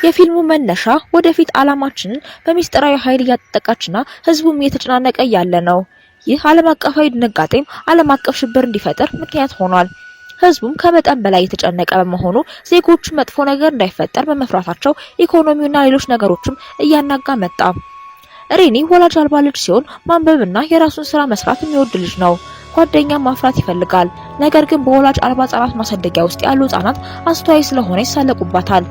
የፊልሙ መነሻ ወደፊት ዓለማችንን በሚስጥራዊ ኃይል እያጠቃችና ህዝቡም እየተጨናነቀ ያለ ነው። ይህ ዓለም አቀፋዊ ድንጋጤም ዓለም አቀፍ ሽብር እንዲፈጠር ምክንያት ሆኗል። ህዝቡም ከመጠን በላይ የተጨነቀ በመሆኑ ዜጎቹ መጥፎ ነገር እንዳይፈጠር በመፍራታቸው ኢኮኖሚውና ሌሎች ነገሮችም እያናጋ መጣ። ሬኒ ወላጅ አልባ ልጅ ሲሆን ማንበብና የራሱን ስራ መስራት የሚወድ ልጅ ነው። ጓደኛ ማፍራት ይፈልጋል። ነገር ግን በወላጅ አልባ ህጻናት ማሳደጊያ ውስጥ ያሉ ህጻናት አስተዋይ ስለሆነ ይሳለቁባታል።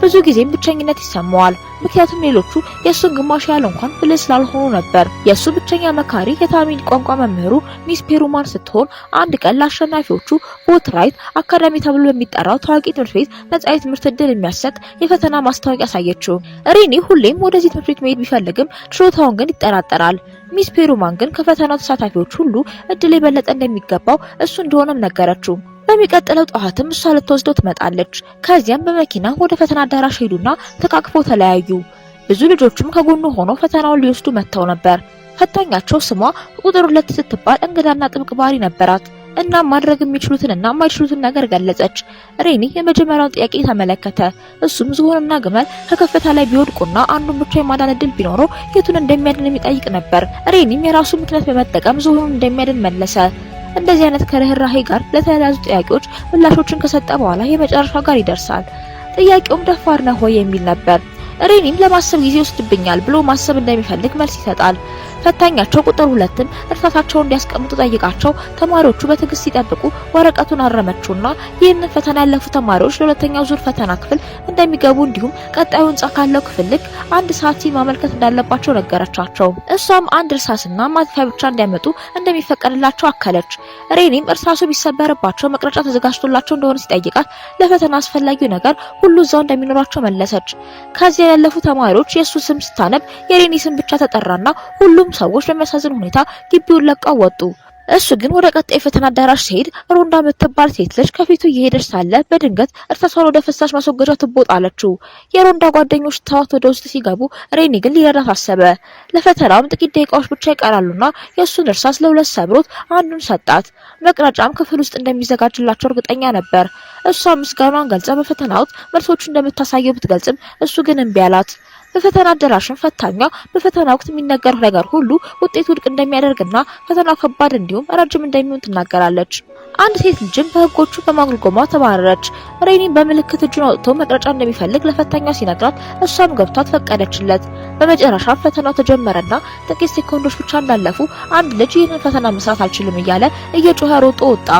ብዙ ጊዜም ብቸኝነት ይሰማዋል። ምክንያቱም ሌሎቹ የእሱን ግማሽ ያህል እንኳን ብልህ ስላልሆኑ ነበር። የእሱ ብቸኛ መካሪ የታሚል ቋንቋ መምህሩ ሚስ ፔሩማን ስትሆን አንድ ቀን ለአሸናፊዎቹ ቦትራይት አካዳሚ ተብሎ በሚጠራው ታዋቂ ትምህርት ቤት ነጻ የትምህርት ዕድል የሚያሰጥ የፈተና ማስታወቂያ አሳየችው። ሬኒ ሁሌም ወደዚህ ትምህርት ቤት መሄድ ቢፈልግም ችሎታውን ግን ይጠራጠራል። ሚስ ፔሩማን ግን ከፈተናው ተሳታፊዎች ሁሉ እድል የበለጠ እንደሚገባው እሱ እንደሆነም ነገረችው። በሚቀጥለው ጠዋትም እሷ ልትወስደው ትመጣለች። ከዚያም በመኪና ወደ ፈተና አዳራሽ ሄዱና ተቃቅፈው ተለያዩ። ብዙ ልጆችም ከጎኑ ሆነው ፈተናውን ሊወስዱ መጥተው ነበር። ፈታኛቸው ስሟ ቁጥር 2 ስትባል እንግዳና ጥብቅ ባህሪ ነበራት። እና ማድረግ የሚችሉትንና የማይችሉትን ነገር ገለጸች። ሬኒ የመጀመሪያውን ጥያቄ ተመለከተ። እሱም ዝሆንና ግመል ከከፍታ ላይ ቢወድቁና አንዱን ብቻ የማዳን እድል ቢኖረው የቱን እንደሚያድን የሚጠይቅ ነበር። ሬኒም የራሱ ምክንያት በመጠቀም ዝሆኑን እንደሚያድን መለሰ። እንደዚህ አይነት ከርህራሄ ጋር ለተያያዙ ጥያቄዎች ምላሾችን ከሰጠ በኋላ የመጨረሻው ጋር ይደርሳል። ጥያቄውም ደፋር ነህ ወይ የሚል ነበር። ሬኒም ለማሰብ ጊዜ ይወስድብኛል ብሎ ማሰብ እንደሚፈልግ መልስ ይሰጣል። ፈታኛቸው ቁጥር 2ም እርሳሳቸውን እንዲያስቀምጡ ጠይቃቸው ተማሪዎቹ በትዕግስት ሲጠብቁ ወረቀቱን አረመችውና ይህንን ፈተና ያለፉ ተማሪዎች ለሁለተኛው ዙር ፈተና ክፍል እንደሚገቡ እንዲሁም ቀጣዩ ህንጻ ካለው ክፍል ልክ 1 ሰዓት ሲል ማመልከት እንዳለባቸው ነገረቻቸው። እሷም አንድ እርሳስና ማጥፊያ ብቻ እንዲያመጡ እንደሚፈቀድላቸው አከለች። ሬኒም እርሳሱ ቢሰበርባቸው መቅረጫ ተዘጋጅቶላቸው እንደሆነ ሲጠይቃት ለፈተና አስፈላጊው ነገር ሁሉ እዛው እንደሚኖራቸው መለሰች። ከዚያ ያለፉ ተማሪዎች የሱ ስም ስታነብ የሬኒ ስም ብቻ ተጠራና ሁሉም ሰዎች በሚያሳዝን ሁኔታ ግቢውን ለቀው ወጡ። እሱ ግን ወደ ቀጣይ የፈተና አዳራሽ ሲሄድ ሮንዳ የምትባል ሴት ልጅ ከፊቱ እየሄደች ሳለ በድንገት እርሳሷን ወደ ፍሳሽ ማስወገጃ ትቦ ጣለችው። የሮንዳ ጓደኞች ተዋት ወደ ውስጥ ሲገቡ ሬኒ ግን ሊረዳት አሰበ። ለፈተናውም ጥቂት ደቂቃዎች ብቻ ይቀራሉና የእሱን እርሳስ ለሁለት ሰብሮት አንዱን ሰጣት። መቅረጫም ክፍል ውስጥ እንደሚዘጋጅላቸው እርግጠኛ ነበር። እሷ ምስጋናዋን ገልጻ በፈተና ወቅት መልሶቹን እንደምታሳየው ብትገልጽም እሱ ግን እምቢ አላት። በፈተና አዳራሽም ፈታኟ በፈተና ወቅት የሚነገረው ነገር ሁሉ ውጤቱ ውድቅ እንደሚያደርግና ፈተናው ከባድ እንዲሁም ረጅም እንደሚሆን ትናገራለች። አንድ ሴት ልጅም በህጎቹ በማጉልጎሟ ተባረረች። ሬኒም በምልክት እጁን አውጥቶ መቅረጫ እንደሚፈልግ ለፈታኟ ሲነግራት እሷም ገብቷት ፈቀደችለት። በመጨረሻ ፈተናው ተጀመረና ጥቂት ሴኮንዶች ብቻ እንዳለፉ አንድ ልጅ ይህንን ፈተና መስራት አልችልም እያለ እየጮኸ ሮጦ ወጣ።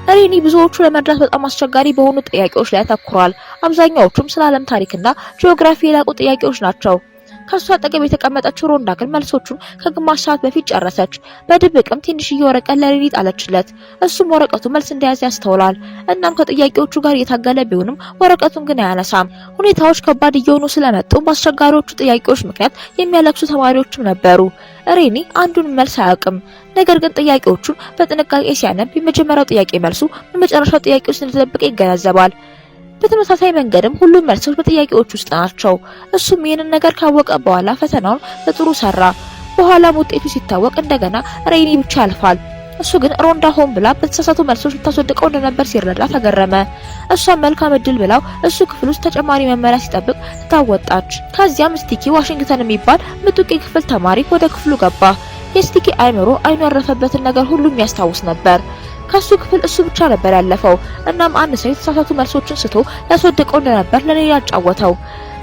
ሬኒ ብዙዎቹ ለመርዳት በጣም አስቸጋሪ በሆኑ ጥያቄዎች ላይ አተኩሯል። አብዛኛዎቹም ስለ ዓለም ታሪክና ጂኦግራፊ የላቁ ጥያቄዎች ናቸው። ከሷ አጠገብ የተቀመጠችው ሮንዳ ግን መልሶቹን ከግማሽ ሰዓት በፊት ጨረሰች። በድብቅም ትንሽዬ ወረቀት ለሬኒ ጣለችለት። እሱም ወረቀቱ መልስ እንደያዘ ያስተውላል። እናም ከጥያቄዎቹ ጋር እየታገለ ቢሆንም ወረቀቱን ግን አያነሳም። ሁኔታዎች ከባድ እየሆኑ ስለመጡ በአስቸጋሪዎቹ ጥያቄዎች ምክንያት የሚያለቅሱ ተማሪዎችም ነበሩ። ሬኒ አንዱን መልስ አያውቅም። ነገር ግን ጥያቄዎቹን በጥንቃቄ ሲያነብ የመጀመሪያው ጥያቄ መልሱ በመጨረሻው ጥያቄ ውስጥ እንደተደበቀ ይገነዘባል። በተመሳሳይ መንገድም ሁሉም መልሶች በጥያቄዎች ውስጥ ናቸው። እሱም ይህንን ነገር ካወቀ በኋላ ፈተናውን በጥሩ ሰራ። በኋላም ውጤቱ ሲታወቅ እንደገና ሬኒ ብቻ ያልፋል። እሱ ግን ሮንዳ ሆን ብላ በተሳሳቱ መልሶች ልታስወድቀው እንደነበር ሲረዳ ተገረመ። እሷም መልካም እድል ብላው እሱ ክፍል ውስጥ ተጨማሪ መመሪያ ሲጠብቅ ትታወጣች። ከዚያም ስቲኪ ዋሽንግተን የሚባል ምጡቅ የክፍል ተማሪ ወደ ክፍሉ ገባ። የስቲኪ አይምሮ አይኑ ያረፈበትን ነገር ሁሉ የሚያስታውስ ነበር። ከሱ ክፍል እሱ ብቻ ነበር ያለፈው። እናም አንድ ሰው የተሳሳቱ መልሶችን ስቶ ያስወደቀው እንደነበር ለሌላ ያጫወተው።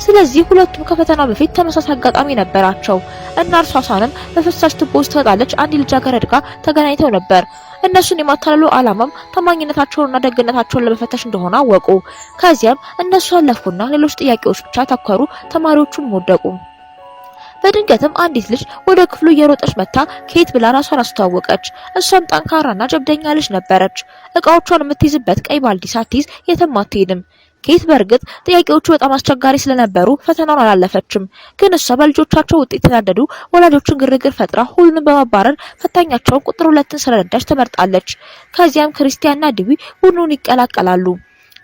ስለዚህ ሁለቱም ከፈተናው በፊት ተመሳሳይ አጋጣሚ ነበራቸው እና እርሷሷንም በፍሳሽ ቱቦ ውስጥ ተጣለች አንድ ልጃገረድ ጋር ተገናኝተው ነበር። እነሱን የማታለሉ ዓላማም ታማኝነታቸውንና ደግነታቸውን ለመፈተሽ እንደሆነ አወቁ። ከዚያም እነሱ አለፉና ሌሎች ጥያቄዎች ብቻ ተኮሩ። ተማሪዎቹም ወደቁ። በድንገትም አንዲት ልጅ ወደ ክፍሉ እየሮጠች መታ ኬት ብላ ራሷን አስተዋወቀች። እሷም ጠንካራና ጀብደኛ ልጅ ነበረች። እቃዎቿን የምትይዝበት ቀይ ባልዲ ሳትይዝ የትም አትሄድም። ኬት በእርግጥ ጥያቄዎቹ በጣም አስቸጋሪ ስለነበሩ ፈተናውን አላለፈችም። ግን እሷ በልጆቻቸው ውጤት የተናደዱ ወላጆችን ግርግር ፈጥራ ሁሉንም በማባረር ፈታኛቸውን ቁጥር 2ን ስለረዳች ተመርጣለች። ከዚያም ክርስቲያንና ዲዊ ቡድኑን ይቀላቀላሉ።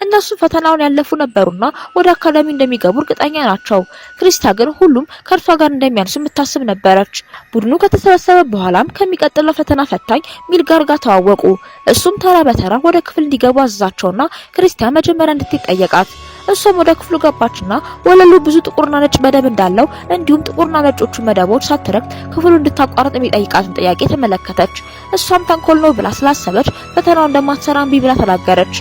እነሱ ፈተናውን ያለፉ ነበሩና ወደ አካዳሚ እንደሚገቡ እርግጠኛ ናቸው። ክሪስታ ግን ሁሉም ከእርሷ ጋር እንደሚያንሱ የምታስብ ነበረች። ቡድኑ ከተሰበሰበ በኋላም ከሚቀጥለው ፈተና ፈታኝ ሚልጋር ጋር ተዋወቁ። እሱም ተራ በተራ ወደ ክፍል እንዲገቡ አዘዛቸውና ክርስቲያን መጀመሪያ እንድትጠየቃት። እሷም ወደ ክፍሉ ገባችና ወለሉ ብዙ ጥቁርና ነጭ መደብ እንዳለው እንዲሁም ጥቁርና ነጮቹ መደቦች ሳትረግጥ ክፍሉ እንድታቋርጥ የሚጠይቃትን ጥያቄ ተመለከተች። እሷም ተንኮል ነው ብላ ስላሰበች ፈተናው እንደማትሰራ እምቢ ብላ ተናገረች።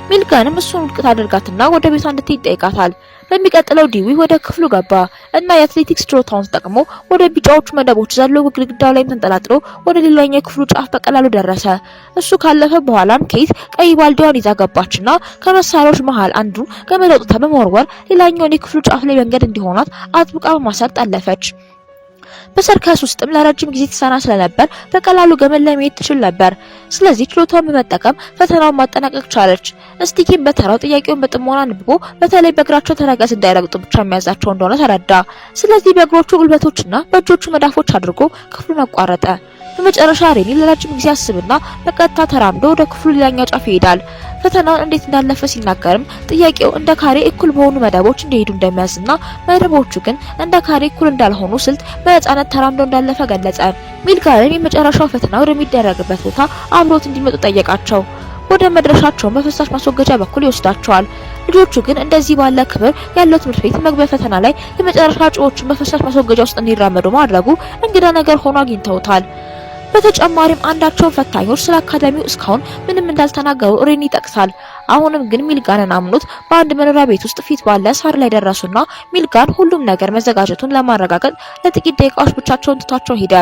ሚልጋንም እሱን ውድቅ ታደርጋትና ወደ ቤቷ እንድትሄድ ይጠይቃታል። በሚቀጥለው ዲዊ ወደ ክፍሉ ገባ እና የአትሌቲክስ ችሎታውን ተጠቅሞ ወደ ቢጫዎቹ መደቦች ዘሎ ግድግዳው ላይም ተንጠላጥሎ ወደ ሌላኛው የክፍሉ ጫፍ በቀላሉ ደረሰ። እሱ ካለፈ በኋላም ኬት ቀይ ባልዲዋን ይዛ ገባችና ከመሳሪያዎች መሃል አንዱን ገመድ አውጥታ በመወርወር ሌላኛውን የክፍሉ ጫፍ ላይ መንገድ እንዲሆናት አጥብቃ በማሰር ጠለፈች። በሰርከስ ውስጥም ለረጅም ጊዜ ትሰራ ስለነበር በቀላሉ ገመድ ላይ መሄድ ትችል ነበር። ስለዚህ ችሎታዋን በመጠቀም ፈተናውን ማጠናቀቅ ቻለች። ስቲኪን በተራው ጥያቄውን በጥሞና አንብቦ በተለይ በእግራቸው ተረከዝ እንዳይረግጡ ብቻ የሚያዛቸው እንደሆነ ተረዳ። ስለዚህ በእግሮቹ ጉልበቶችና በእጆቹ መዳፎች አድርጎ ክፍሉን አቋረጠ። በመጨረሻ ሬኒ ለረጅም ጊዜ አስብና በቀጥታ ተራምዶ ወደ ክፍሉ ሌላኛው ጫፍ ይሄዳል። ፈተናውን እንዴት እንዳለፈ ሲናገርም ጥያቄው እንደ ካሬ እኩል በሆኑ መደቦች እንዲሄዱ እንደሚያዝና መደቦቹ ግን እንደ ካሬ እኩል እንዳልሆኑ ስልት በነጻነት ተራምዶ እንዳለፈ ገለጸ። ሚልጋንም የመጨረሻው ፈተና ወደሚደረግበት ቦታ አብሮት እንዲመጡ ጠየቃቸው። ወደ መድረሻቸው በፍሳሽ ማስወገጃ በኩል ይወስዳቸዋል። ልጆቹ ግን እንደዚህ ባለ ክብር ያለው ትምህርት ቤት መግቢያ ፈተና ላይ የመጨረሻ እጩዎችን በፍሳሽ ማስወገጃ ውስጥ እንዲራመዱ ማድረጉ እንግዳ ነገር ሆኖ አግኝተውታል። በተጨማሪም አንዳቸው ፈታኞች ስለ አካዳሚው እስካሁን ምንም እንዳልተናገሩ ሬኒ ይጠቅሳል። አሁንም ግን ሚልጋንን አምኖት በአንድ መኖሪያ ቤት ውስጥ ፊት ባለ ሳር ላይ ደረሱና ሚልጋን ሁሉም ነገር መዘጋጀቱን ለማረጋገጥ ለጥቂት ደቂቃዎች ብቻቸውን ትቷቸው ሄደ።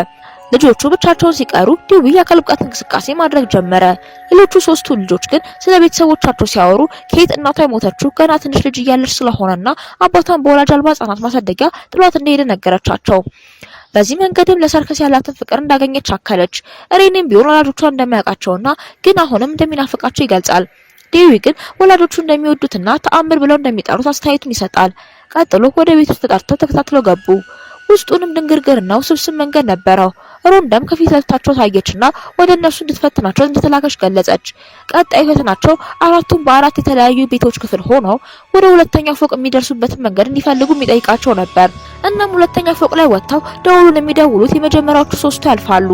ልጆቹ ብቻቸውን ሲቀሩ ዲዊ የአካል ብቃት እንቅስቃሴ ማድረግ ጀመረ። ሌሎቹ ሶስቱ ልጆች ግን ስለ ቤተሰቦቻቸው ሲያወሩ ኬት እናቷ የሞተችው ገና ትንሽ ልጅ እያለች ስለሆነና አባቷን በወላጅ አልባ ሕጻናት ማሳደጊያ ጥሏት እንደሄደ ነገረቻቸው። በዚህ መንገድም ለሰርከስ ያላትን ፍቅር እንዳገኘች አከለች። ሬኒም ቢሆን ወላጆቿ እንደማያውቃቸውና ግን አሁንም እንደሚናፍቃቸው ይገልጻል። ዴዊ ግን ወላጆቹ እንደሚወዱትና ተአምር ብለው እንደሚጠሩት አስተያየቱን ይሰጣል። ቀጥሎ ወደ ቤቱ ተጠርተው ተከታትለው ገቡ። ውስጡንም ድንግርግርና ውስብስብ መንገድ ነበረው። ሮንዳም ከፊት ለፊታቸው ታየችና ወደ እነሱ እንድትፈትናቸው እንደተላከች ገለጸች። ቀጣይ ፈተናቸው አራቱም በአራት የተለያዩ ቤቶች ክፍል ሆነው ወደ ሁለተኛው ፎቅ የሚደርሱበትን መንገድ እንዲፈልጉ የሚጠይቃቸው ነበር። እናም ሁለተኛ ፎቅ ላይ ወጥተው ደውሉን የሚደውሉት የመጀመሪያዎቹ ሶስቱ ያልፋሉ።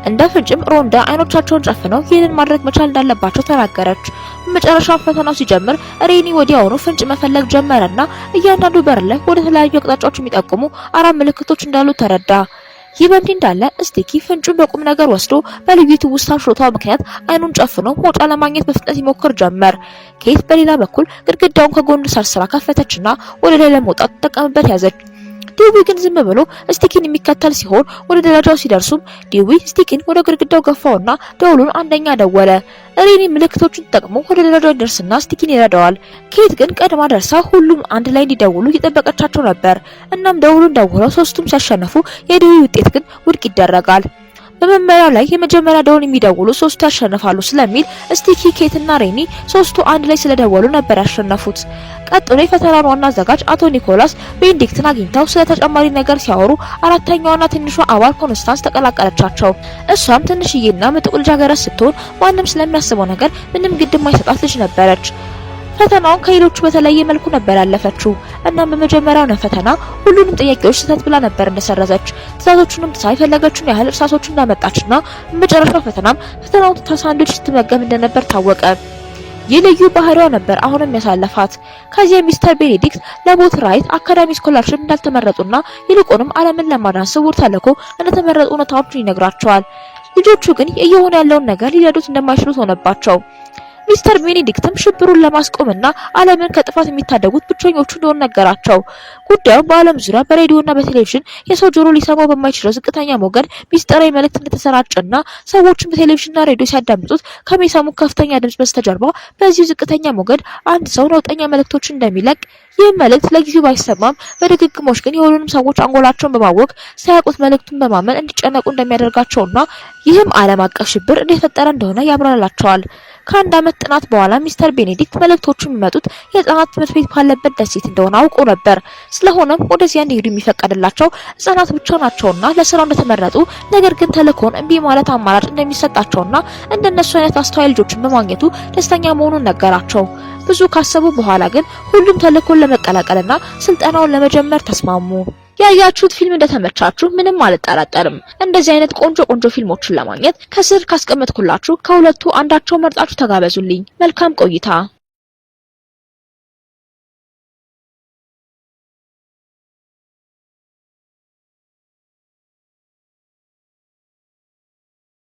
እንደ ፍንጭም ሮንዳ አይኖቻቸውን ጨፍነው ይህንን ማድረግ መቻል እንዳለባቸው ተናገረች። በመጨረሻ ፈተናው ሲጀምር ሬኒ ወዲያውኑ ፍንጭ መፈለግ ጀመረና እያንዳንዱ በር ላይ ወደ ተለያዩ አቅጣጫዎች የሚጠቁሙ አራት ምልክቶች እንዳሉ ተረዳ። ይህ በእንዲህ እንዳለ ስቲኪ ፍንጩን በቁም ነገር ወስዶ በልዩ ትውስታ ችሎታው ምክንያት አይኑን ጨፍኖ መውጫ ለማግኘት በፍጥነት ይሞክር ጀመር። ኬት በሌላ በኩል ግድግዳውን ከጎን ሰርስራ ከፈተችና ወደ ላይ ለመውጣት ትጠቀምበት ያዘች። ዲዊ ግን ዝም ብሎ ስቲኪን የሚከተል ሲሆን ወደ ደረጃው ሲደርሱም ዲዊ ስቲኪን ወደ ግድግዳው ገፋውና ደውሉን አንደኛ ደወለ። ሬኒ ምልክቶቹን ተጠቅሞ ወደ ደረጃው ይደርስና ስቲኪን ይረዳዋል። ኬት ግን ቀድማ ደርሳ ሁሉም አንድ ላይ እንዲደውሉ እየጠበቀቻቸው ነበር። እናም ደውሉን ደውለው ሶስቱም ሲያሸንፉ የዲዊ ውጤት ግን ውድቅ ይደረጋል። በመመሪያው ላይ የመጀመሪያ ደውል የሚደውሉ ሶስቱ ያሸንፋሉ ስለሚል ስቲኪ፣ ኬትና ሬኒ ሶስቱ አንድ ላይ ስለደወሉ ነበር ያሸነፉት። ቀጥሎ የፈተናውን ዋና አዘጋጅ አቶ ኒኮላስ ቤኔዲክትን አግኝተው ስለ ተጨማሪ ነገር ሲያወሩ አራተኛዋና ትንሿ አባል ኮንስታንስ ተቀላቀለቻቸው። እሷም ትንሽዬና ምጡቅ ልጃገረድ ስትሆን ማንም ስለሚያስበው ነገር ምንም ግድ የማይሰጣት ልጅ ነበረች። ፈተናውን ከሌሎቹ በተለየ መልኩ ነበር ያለፈችው። እናም በመጀመሪያው ፈተና ሁሉንም ጥያቄዎች ስህተት ብላ ነበር እንደሰረዘች። ትዕዛዞቹንም ትታ የፈለገችውን ያህል እርሳሶችን እንዳመጣችና በመጨረሻው ፈተናም ፈተናውን ትታ ሳንድዊች ስትመገብ እንደነበር ታወቀ። ይህ ልዩ ባህሪዋ ነበር አሁንም ያሳለፋት። ከዚያ ሚስተር ቤኔዲክት ለቦት ራይት አካዳሚ scholarship እንዳልተመረጡና ይልቁንም ዓለምን ለማዳን ስውር ተልዕኮ እንደተመረጡ እውነታዎችን ይነግራቸዋል። ልጆቹ ግን እየሆነ ያለውን ነገር ሊረዱት እንደማይችሉት ሆነባቸው። ሚስተር ቤኔዲክትም ሽብሩን ለማስቆምና ዓለምን ከጥፋት የሚታደጉት ብቸኞቹ እንደሆኑ ነገራቸው። ጉዳዩ በዓለም ዙሪያ በሬዲዮና በቴሌቪዥን የሰው ጆሮ ሊሰማው በማይችለው ዝቅተኛ ሞገድ ሚስጥራዊ መልእክት እንደተሰራጨና ሰዎችን በቴሌቪዥንና ሬዲዮ ሲያዳምጡት ከሚሰሙ ከፍተኛ ድምጽ በስተጀርባ በዚሁ ዝቅተኛ ሞገድ አንድ ሰው ነውጠኛ መልእክቶችን እንደሚለቅ፣ ይህ መልእክት ለጊዜው ባይሰማም በድግግሞሽ ግን የሁሉንም ሰዎች አንጎላቸውን በማወክ ሳያውቁት መልእክቱን በማመን እንዲጨነቁ እንደሚያደርጋቸውና ይህም ዓለም አቀፍ ሽብር እንደተፈጠረ እንደሆነ ያብራራላቸዋል። ከአንድ ዓመት ጥናት በኋላ ሚስተር ቤኔዲክት መልእክቶቹ የሚመጡት የህፃናት ትምህርት ቤት ባለበት ደሴት እንደሆነ አውቆ ነበር። ስለሆነም ወደዚያ እንዲሄዱ የሚፈቀድላቸው ህጻናት ብቻ ናቸውና ለስራው እንደተመረጡ፣ ነገር ግን ተልእኮውን እምቢ ማለት አማራጭ እንደሚሰጣቸውና እንደነሱ አይነት አስተዋይ ልጆችን በማግኘቱ ደስተኛ መሆኑን ነገራቸው። ብዙ ካሰቡ በኋላ ግን ሁሉም ተልእኮን ለመቀላቀልና ስልጠናውን ለመጀመር ተስማሙ። ያያችሁት ፊልም እንደተመቻችሁ ምንም አልጠራጠርም። እንደዚህ አይነት ቆንጆ ቆንጆ ፊልሞችን ለማግኘት ከስር ካስቀመጥኩላችሁ ከሁለቱ አንዳቸው መርጣችሁ ተጋበዙልኝ። መልካም ቆይታ።